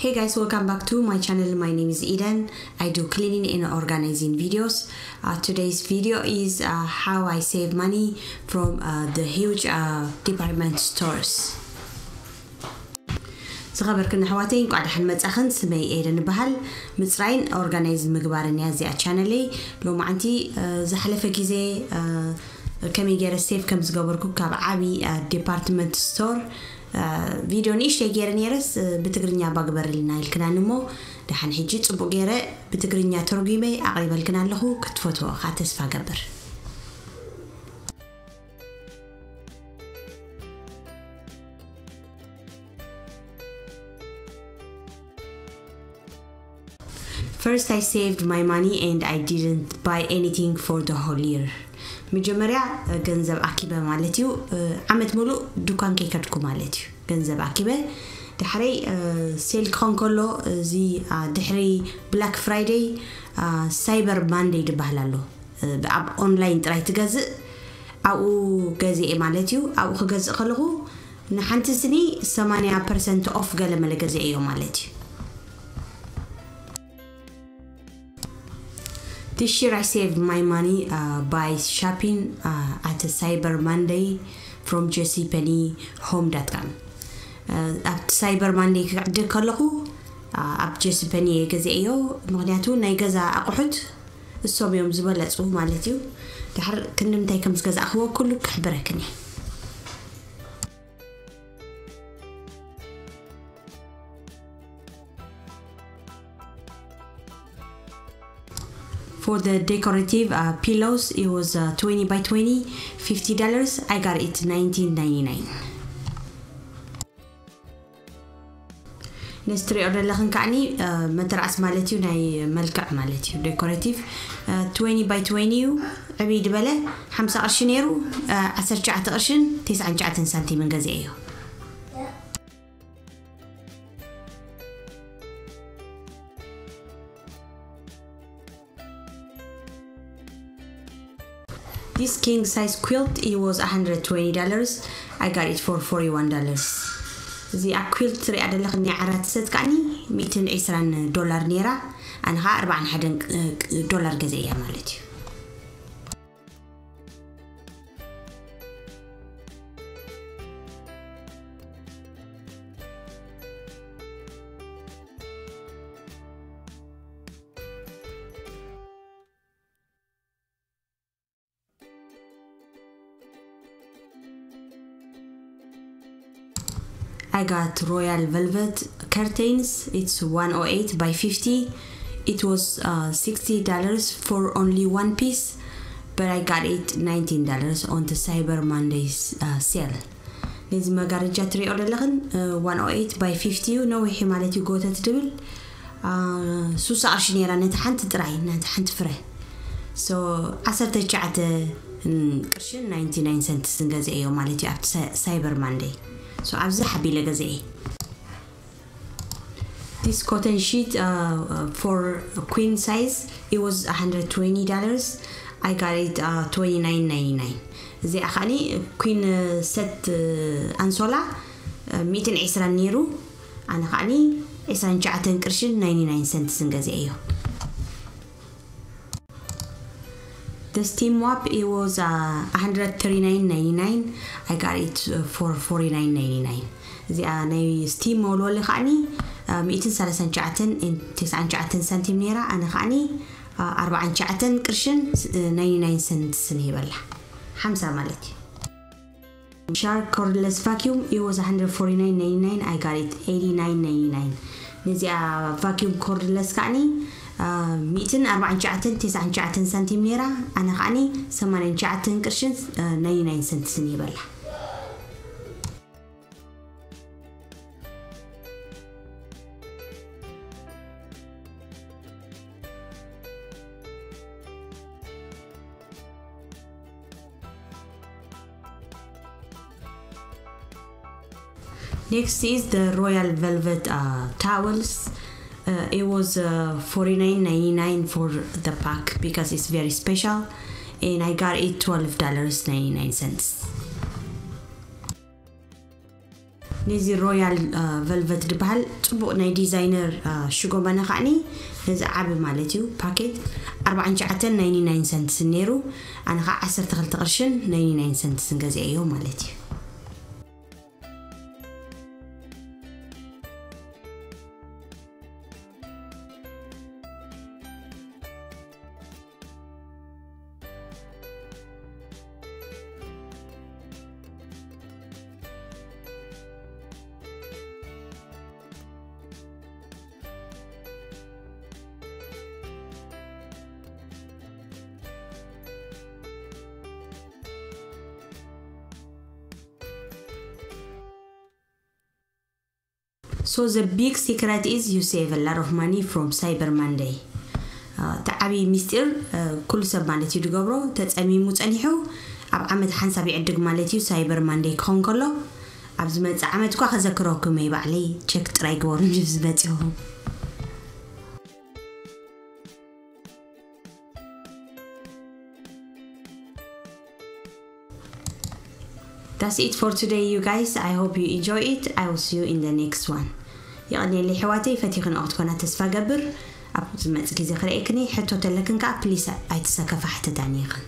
Hey guys, welcome back to my channel. My name is Eden. I do cleaning and organizing videos. Uh, today's video is uh, how I save money from uh, the huge uh, department stores. ዝኸበርክን ኣሕዋተይ፣ እንቋዕ ደሓን መጻኽን። ስመይ ኤደን እበሃል። ምጽራይን ኦርጋናይዝ ምግባርን እያ እዚኣ ቻነለይ። ሎማዓንቲ ዝሓለፈ ግዜ ከመይ ገይረ ሴቭ ከም ዝገበርኩ ካብ ዓቢ ዲፓርትመንት ስቶር ቪድዮ ንእሽተይ ገይረ ነይረስ፣ ብትግርኛ ባግበርልና ኢልክናኒ እሞ፣ ደሓን ሕጂ ጽቡቕ ገይረ ብትግርኛ ተርጒመ ኣቕሪበልክን ኣለኹ። ክትፈትዎ ኸኣ ተስፋ ገብር። First, I saved my money and I didn't buy anything for the whole year. መጀመርያ ገንዘብ ኣኪበ ማለት እዩ። ዓመት ሙሉእ ዱካን ከይከድኩ ማለት እዩ። ገንዘብ ኣኪበ ድሕረይ ሴል ክኾን ከሎ፣ እዚ ድሕሪ ብላክ ፍራይደይ ሳይበር ማንደይ ዝበሃል ኣሎ። ኣብ ኦንላይን ጥራይ ትገዝእ፣ ኣብኡ ገዚኤ ማለት እዩ። ኣብኡ ክገዝእ ከለኹ ንሓንቲ ስኒ ሰማንያ ፐርሰንት ኦፍ ገለ መለ ገዚኤዮ ማለት እዩ። This year I saved my money uh, by shopping uh, at a Cyber Monday from J C Penney home dot com. ኣብቲ ሳይበር ማንደይ ክዕድግ ከለኹ ኣብ ጄሲ ፐኒ እየ ገዚኤዮ። ምኽንያቱ ናይ ገዛ ኣቑሑት እሶም እዮም ዝበለጹ ማለት እዩ። ድሓር ክንዲ ምንታይ ከም ዝገዛእኽዎ ኩሉ ክሕብረክን እየ። For the decorative uh, pillows, it was uh, twenty by twenty, fifty dollars. I got it nineteen ninety-nine. ነዚ ትሪኦ ዘለኽን ከዓኒ መተርኣስ ማለት እዩ፣ ናይ መልክዕ ማለት እዩ። ዴኮሬቲቭ ትዌንቲ ባይ ትዌንቲ እዩ። ዕብይ ዝበለ ሓምሳ ቅርሺ ነይሩ፣ ዓሰርተ ትሽዓተ ቅርሽን ተስዓን ትሽዓተን ሳንቲምን ገዚኤዮ። This king size quilt, it was one hundred twenty dollars. I got it for forty-one dollars. እዚኣ quilt ትሪኣ ዘለኽኒ ዓራት ሰት ከዓኒ ሚእትን ዕስራን ዶላር ነይራ። ኣነ ኸዓ ኣርባዓን ሓደን ዶላር ገዚኤያ ማለት እዩ። I got royal velvet curtains. It's one oh eight by fifty. It was uh, sixty dollars for only one piece, but I got it nineteen dollars on the Cyber Monday uh, sale. ነዚ መጋረጃ ትሪኦ ዘለኽን one oh eight by fifty እዩ። ነዊሕ ማለት እዩ፣ ጎተት ድብል። ስሳ ቅርሺ ነይራ ነቲ ሓንቲ ጥራይ፣ ነቲ ሓንቲ ፍረ። So ዓሰርተ ትሽዓተ ቅርሽን ናይንቲ ናይን ሰንትስን ገዚኤዮ ማለት እዩ ኣብቲ ሳይበር ማንደይ። So ኣብዚ ሓቢለ ገዚኤ። This cotton sheet uh, for queen size, it was one hundred twenty dollars. I got it uh, twenty-nine ninety-nine. እዚኣ ከዓኒ ኩን ሰት ኣንሶላ ሚእትን ዕስራን ነይሩ። ኣነ ከዓኒ ዕስራን ትሽዓተን ቅርሽን ናይንቲ ናይን ሰንትስን ገዚኤዮ። The steam mop, it was uh, one hundred thirty-nine ninety-nine. I got it uh, for forty-nine ninety-nine. እዚኣ ናይ ስቲም መወልወሊ ከዓኒ ሚእትን ሰላሳን ትሽዓተን ተስዓን ትሽዓተን ሳንቲም ነይራ። ኣነ ከዓኒ ኣርባዓን ትሽዓተን ቅርሽን ናይንቲ ናይን ሰንትስን ሂበላ፣ ሓምሳ ማለት እዩ። Shark cordless vacuum, it was one hundred forty-nine ninety-nine. I got it eighty-nine ninety-nine. ነዚኣ ቫኪዩም ኮርድለስ ከዓኒ ሚእትን ኣርባዓን ትሽዓተን ተስዓን ትሽዓተን ሳንቲም ነይራ። ኣነ ከዓኒ ሰማንያን ትሽዓተን ቅርሽን ናይንቲ ናይን ሰንትስን ሂበላ። Next is the royal velvet uh, towels. Uh, it was uh, forty-nine ninety-nine for the pack because it's very special, and I got it twelve dollars ninety-nine cents. ነዚ ሮያል ቨልቨት ዝበሃል ጽቡቕ ናይ ዲዛይነር ሽጎ መነ ከዓኒ ነዚ ዓቢ ማለት እዩ ፓኬት ኣርባዓን ትሽዓተን ናይንቲ ናይን ሰንትስ ነይሩ። ኣነ ከዓ ዓሰርተ ክልተ ቅርሽን ናይንቲ ናይን ሰንትስን ገዚአዮ ማለት እዩ። So the big secret is you save a lot of money from Cyber Monday. እቲ ዓብዪ ሚስጢር ኩሉ ሰብ ማለት እዩ ዝገብሮ። ተፀሚሙ ፀኒሑ ኣብ ዓመት ሓንሳብ ይዕድግ ማለት እዩ። ሳይበር ማንደይ ክኸውን ከሎ ኣብ ዝመፅእ ዓመት እኳ ከዘክረኩም እየ ባዕለይ። ቸክ ጥራይ ግበሩ እንጂ ዝመፅኹም። That's it for today, you guys. I hope you enjoy it. I will see you in the next one. የቐንየለይ ኣሕዋተይ፣ ፈቲኽንኦ ክትኮና ተስፋ ገብር። ኣብ ዝመጽእ ግዜ ክርእየክን እየ። ሕቶ ተለክን ከኣ ፕሊስ ኣይትሰከፋ፣ ሕተታኒ ኢኽን።